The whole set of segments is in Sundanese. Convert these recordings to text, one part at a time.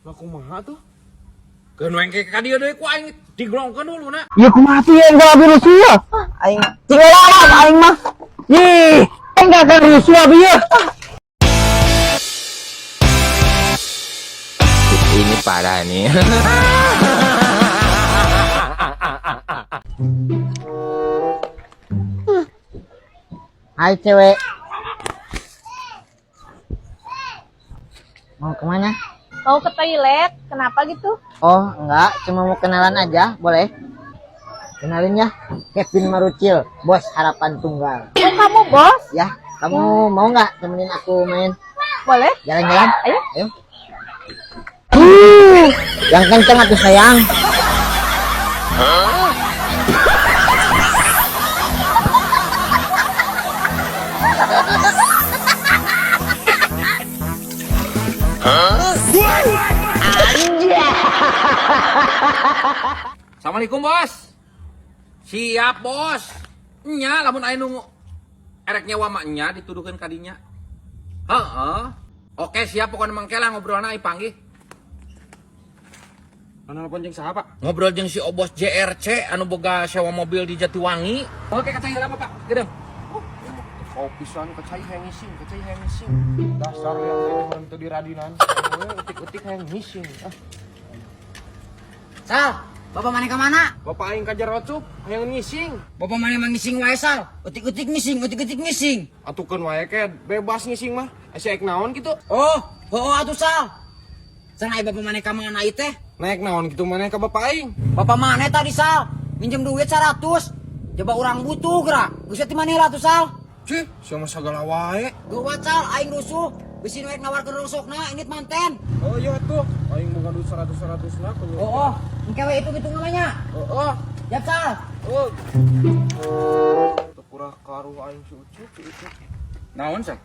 Lah kumaha tuh? Keun we engke ka dieu deui ku aing diglongkeun huluna. Ya kumaha tuh ya enggak abi rusuh ya. Aing tinggal aing mah. Ih, enggak akan rusuh abi ya. Ini parah nih. Hai cewek. Mau kemana? Mau ke toilet, kenapa gitu? Oh, enggak, cuma mau kenalan aja, boleh? Kenalin ya, Kevin Marucil, bos Harapan Tunggal. Oh, kamu bos? Ya, kamu mau nggak temenin aku main Boleh? jalan-jalan? Ayo. Ayo. Yang kenceng atuh sayang. Assalamualaikum bos. Siap bos. Nya lamun aya nu erek nyewa mah nya dituduhkeun ka dinya. Heeh. Oke siap pokoknya mangke lah ngobrolna ai panggih. Mana nelpon jeung saha, Pak? Ngobrol jeung si Obos JRC anu boga sewa mobil di Jatiwangi. Oke kacai heula Pak. Gedeung. Oh, pisan kacai hayang ngising, kacai hayang ngising. Dasar yang ini orang teu diradinan. We utik-utik hayang ngising. Ah, Sal, bapak mana kemana? bapak aing kajar rocup, hayang ngising. Bapak mana emang ngising wae Sal? Utik-utik ngising, utik-utik ngising. Atukeun wae ke bebas ngising mah. Asa ek naon kitu? Oh, oh atuh Sal. Sana ai bapak mana kemana ieu teh? Naik naon kitu maneh ka bapak aing? Bapak mana tadi Sal? Minjem duit 100. Coba orang butuh gerak. Geus ti maneh lah tuh Sal. Cih, sia mah sagala wae. Gawat Sal, aing rusuh. Bisi nu rek nawarkeun rongsokna, ini manten. Oh iya tuh, aing boga duit 100-100 na kudu. Oh, oh, engke we hitung-hitung namanya. Oh, oh. Siap Sal. Oh. Teu kurah karuh aing si Ucup, si Ucup. Naon sah?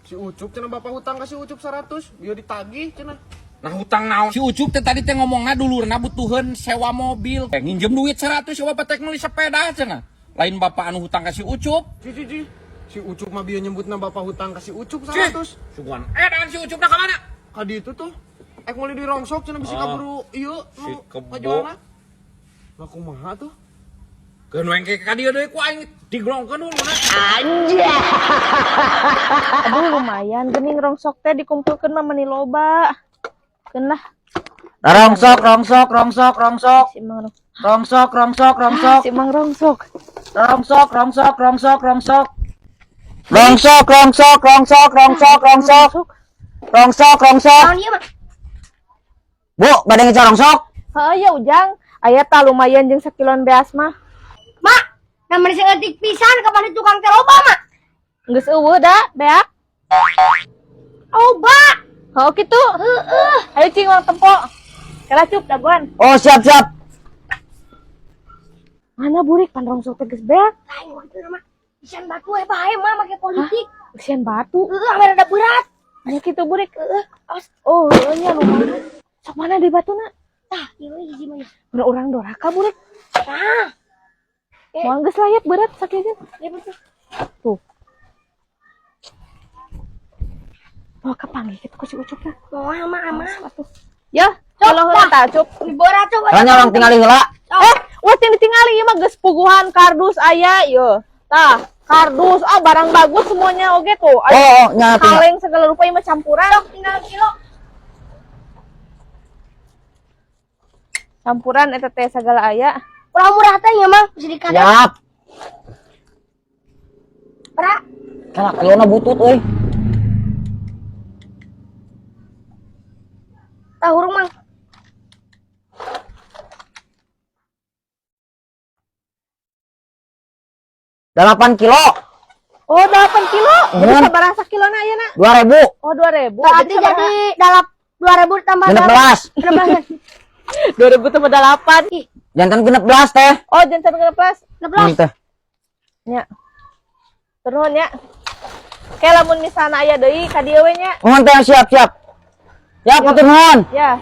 Si Ucup cenah bapak hutang ka si Ucup 100, dia ditagih cenah. Nah hutang naon? Si Ucup teh tadi teh ngomongna dulurna butuheun sewa mobil. Eh, nginjem duit 100 si bapak teh meuli sepeda cenah. Lain bapak anu hutang ka si Ucup. Ci ci ci. Si Ucup mah bieu nyebutna bapak hutang ka si Ucup Cih, 100. Suguhan edan si Ucup na ka mana? Ka ditu tuh. Ek meuli dirongsok cenah bisi Ah. kaburu ieu Si nu kebo. kajualna. Lah kumaha tuh? Keun we engke ka dieu deui ku aing diglongkeun huluna. Aduh, lumayan gening rongsok teh dikumpulkeun mah meni loba. Keun lah Rongsok, rongsok, rongsok, rongsok. si Mang rongsok. Rongsok, rongsok, rongsok. Si Mang rongsok. Rongsok, rongsok, rongsok, rongsok. Rongsok, rongsok, rongsok, rongsok, rongsok. Rongsok, rongsok. Naon ieu mah? Bu, bade ngecar rongsok. Heuh ya Ujang, aya tah lumayan jeung sakiloan beas mah. Mak, namanya seeutik pisan kapan di tukang teh loba, Mak? Geus eueuh da beak. Loba. Heuh kitu. Heeh. Ayo cing urang tempo. Kela cup dagoan. Oh, siap, siap. Mana burik pan rongsok teh geus beak. Lain waktu itu mah. Isian batu we bae mah make politik. Besian batu. Heeh, ame rada berat. Aya kitu burik. Heeh. Awas. Oh, heueuh nya lumayan. Sok mana di batuna? Tah, ieu hiji mah. Udah urang doraka burik. Tah. Moal geus layak berat sakieu. Ieu betul. Tuh. Wah, kapanggih kitu ku si Ucup lah. Moal mah aman. Atuh. Ya, kalau heula tah Cup. Berat coba. Soalnya orang tinggal heula. Eh, ulah ting ditingali ieu mah geus puguhan kardus aya ieu. Tah, kardus ah barang bagus semuanya oge tuh. Oh, Aya oh, nya tinggal. kaleng segala rupa ieu mah campuran. Tinggal kilo. Campuran eta teh segala aya. Murah-murah teh ieu mah bisa dikadar. Siap. Pra. Kalah kilona butut euy. Tah hurung mang. Delapan kilo, Oh, 8 kilo. Jadi Nuhun. sabaraha sakilona ayeuna? 2000, Oh, 2000. Berarti Jadi sabaraha? jadi dalap 2000 tambah 16. 16. 2000 tambah 8. Ih, Jantan 16 teh. Oh, jantan 16. 16. Teh. Nya. Turun ya. Oke, lamun misalna aya deui ka dieu we nya. Nuhun teh siap, siap. Siap, hatur nuhun. Ya,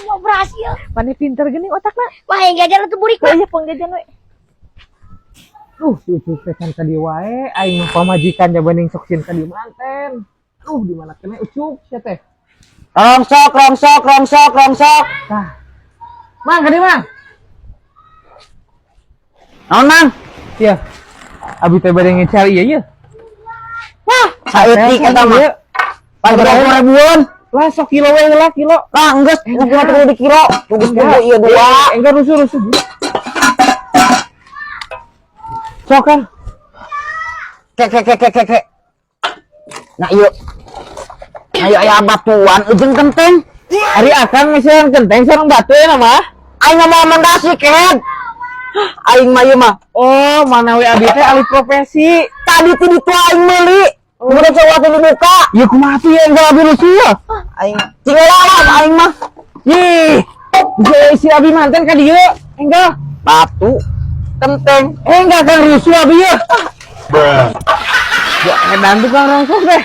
Wah, berhasil. maneh pinter geuning otakna. Wah, yang jajan itu burik Wah, mah. iya pengjajan we. Duh, si Ucup teh can ka dieu wae, aing mah pamajikan jabaning sok sieun ka dieu manten. Duh, di mana keneh Ucup sia teh? Rongsok, rongsok, rongsok, rongsok. Tah. Mang, kadi Mang. Naon, Mang? Iya. Abi teh bade ngecal ieu ieu. Wah, saeutik eta mah. Pan 20 ribuan. Lah sok kilo we lah kilo. Lah enggeus, nepi ka di kilo. Tugas kudu ieu dua. Enggak rusuh rusuh. Sok kan. Ke ke ke ke ke ke. Nah ieu. Nah ieu aya batuan ujung kenteng. Ari akang misalnya kenteng sareng batu ya mah. Aing mah mau mandasi kehed. Aing mah ieu mah. Oh, mana we abi teh alih profesi. Tadi ti ditu aing meuli. Kemudian coba teh dibuka. Ya kumaha tuh ya enggak abi rusuh ya. Aing tinggal lah aing mah. Ih, bisa isi abi manten ka dieu. Enggak. Batu kenteng. Eh enggak kan rusuh abi ya. Ya, edan tukang rongsok deh.